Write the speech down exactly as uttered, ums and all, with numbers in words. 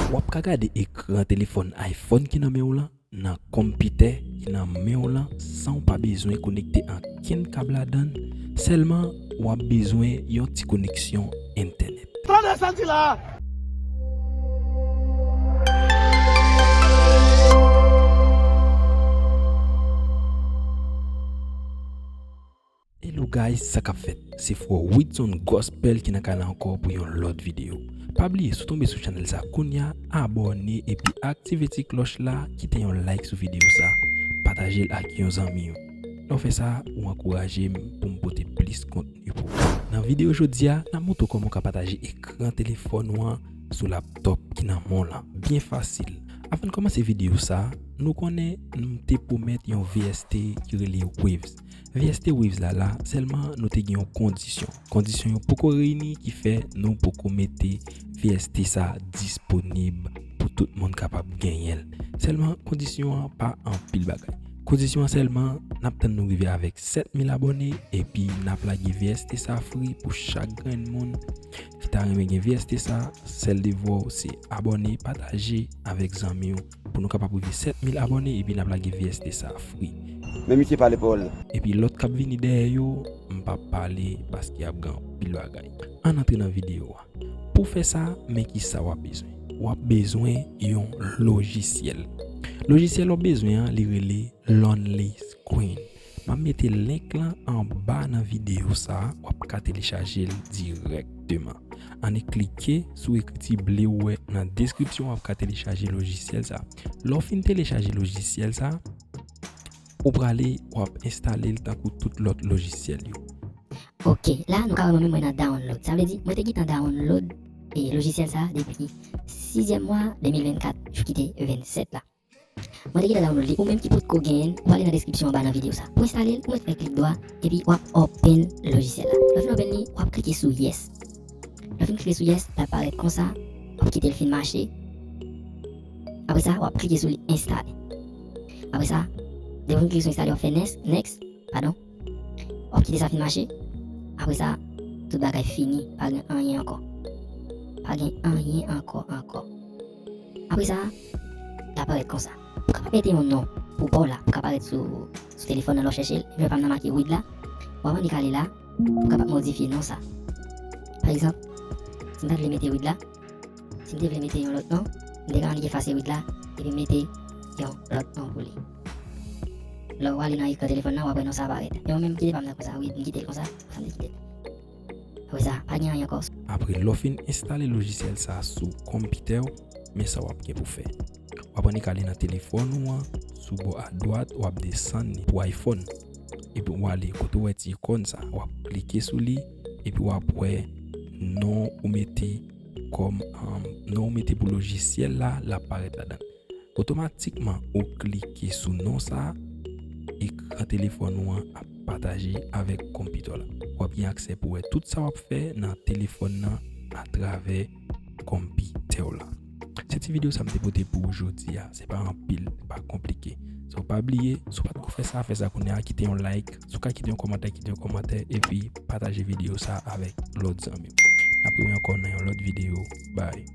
W ap ka gade ekran telefòn iPhone ki nan men w lan nan konpitè ki nan men w lan san w pa bezwen konekte ankenn kab ladan l, sèlman w ap bezwen yon ti koneksyon entènèt. Tande sa l di la a! Hello guys, sa k ap fèt? Se frè Widson Gospel ki nan kay la ankò pou yon lòt videyo. Pa bliye, si w tonbe sou chanèl sa kounye a, abòne epi aktive ti klòch la, kite yon like sou videyo sa, pataje l ak yon zanmi w. Lè w fè sa, ou ankouraje m pou m pote plis kontni pou w. Nan videyo jodi a, n ap montre w kòman w ka pataje ekran telefòn ou an sou laptop ki nan men w lan. Byen fasil. Avan n kòmanse videyo sa, nou konnen m te pwomèt yon V S T ki rele Waves. V S T Waves la la, sèlman nou te gen yon kondisyon. Kondisyon yo poko reyini ki fè nou poko mete V S T sa disponib pou tout moun kapab genyen l. Sèlman kondisyon an pa anpil bagay. Kondisyon an sèlman, n ap tann nou rive avèk sèt mil abòne epi n ap lage V S T sa free pou chak grenn moun ki ta renmen gen V S T sa. Sèl devwa w se abòne, pataje avèk zanmi w pou nou kapab rive sèt mil abòne epi n ap lage V S T sa free. Men misye pale pawòl la. Epi lòt k ap vini dèyè yo, m p ap pale paske y ap gen anpil bagay. Ann antre nan videyo a. Pou fè sa, men kisa w ap bezwen. W ap bezwen yon lojisyèl. Lojisyèl w ap bezwen an, li rele Lonely Screen. M ap mete link lan anba nan videyo sa a, w ap ka telechaje l dirèkteman. Annik klike sou ekriti ble ou wè nan deskripsyon, w ap ka telechaje lojisyèl sa a. Lè w fin telechaje lojisyèl sa a, ou prale, w ap enstale l tankou tout lòt lojisyèl yo. Ok, la nou ka wè mwen menm mwen nan download. Sa vle di, mwen te gentan download e lojisyèl sa a depi sizyèm mwa de mil vennkat, jou ki te vennsèt la. Mwen te gentan download li, ou menm ki potko genyen l, ou ale nan deskripsyon anba nan videyo sa. Pou enstale l, ou mèt fè klik dwa, epi w ap open lojisyèl la. Lè w fin open li, w ap klike sou yes. Lè w fin klike sou yes, l ap parèt konsa, w ap kite l fin mache. Apre sa, w ap klike sou li enstale. Apre sa, depi w fin klike sou enstale, w ap fè next, next, padon. W ap kite sa fin mache. Apre sa, tout bagay fini, pa gen anyen ankò. Pa gen anyen ankò, ankò. Apre sa, l ap parèt konsa. Ou kapab mete yon non pou pa w la, pou ka parèt sou, sou telefòn nan lè w chèche l. Epi pa m nan make Wid la. W ap annik ale la, pou kapab modifye non sa. Pa egzanp, si m ta vle mete Wid la, si m te vle mete yon lòt non, m te ka annik efase Wid la, epi mete yon lòt non pou li. Lè w ale nan ekran telefòn nan, w ap wè non sa parèt. Men mwen menm, m kite pa m nan konsa, Wid, m kite l konsa, sa m te kite l. Apre sa, pa gen anyen ankò. Apre lè w fin enstale lojisyèl sa a sou konpitè w, men sa w ap gen pou fè. W ap annik ale nan telefòn ou an, sou bò adwat, w ap desann li pou iPhone. Epi w ale kote w wè ti ikòn sa, w ap klike sou li, epi w ap wè non ou mete kòm, um, non ou mete pou lojisyèl la, l ap parèt ladan l. Otomatikman, ou klike sou non sa a, ekran telefòn ou an ap pataje avèk konpitè w la. W ap gen aksè pou wè tout sa w ap fè nan telefòn nan atravè konpitè w la. Se ti videyo sa m te pote pou ou jodi a. Se pa anpil, se pa konplike. So, pa bliye, si w pa t ko fè sa, fè sa kounye a, kite yon like. Si w ka kite yon kòmantè, kite yon kòmantè, epi pataje videyo sa avèk lòt zanmi w. N ap rewè ankò nan yon lòt videyo. Bye.